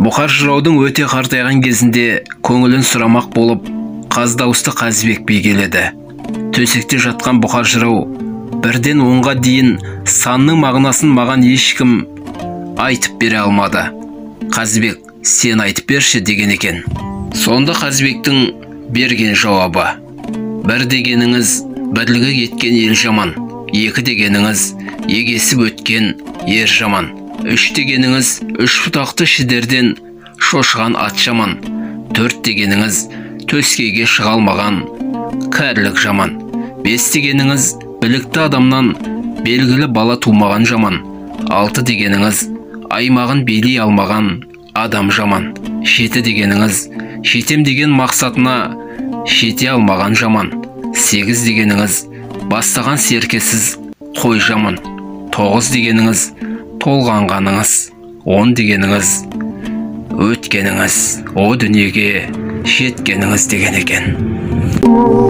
Бұқар жыраудың өте қартайған кезінде көңілін сұрамақ болып, қаз дауысты Қазыбек би келеді. Төсекте жатқан Бұқар жырау бірден 10-ға дейін санның мағынасын маған ешкім айтып бере алмады. Қазыбек, сен айтып берші деген екен. Сонда Қазыбектің берген жауабы: бір дегеніңіз бірлігі кеткен ел жаман, екі дегеніңіз егесіп өткен ер жаман, үш дегеніңіз үш бұтақты шідерден шошыған ат жаман, төрт дегеніңіз төскейге шыға алмаған кәрілік жаман, бес дегеніңіз білікті адамнан белгілі бала тумаған жаман, алты дегеніңіз аймағын билей алмаған адам жаман, жеті дегеніңіз жетем деген мақсатына жете алмаған жаман, сегіз дегеніңіз бастаған серкесіз қой жаман, тоғыз дегеніңіз толғанғаныңыз, 10 дегеніңіз өткеніңіз, о дүниеге жеткеніңіз деген екен.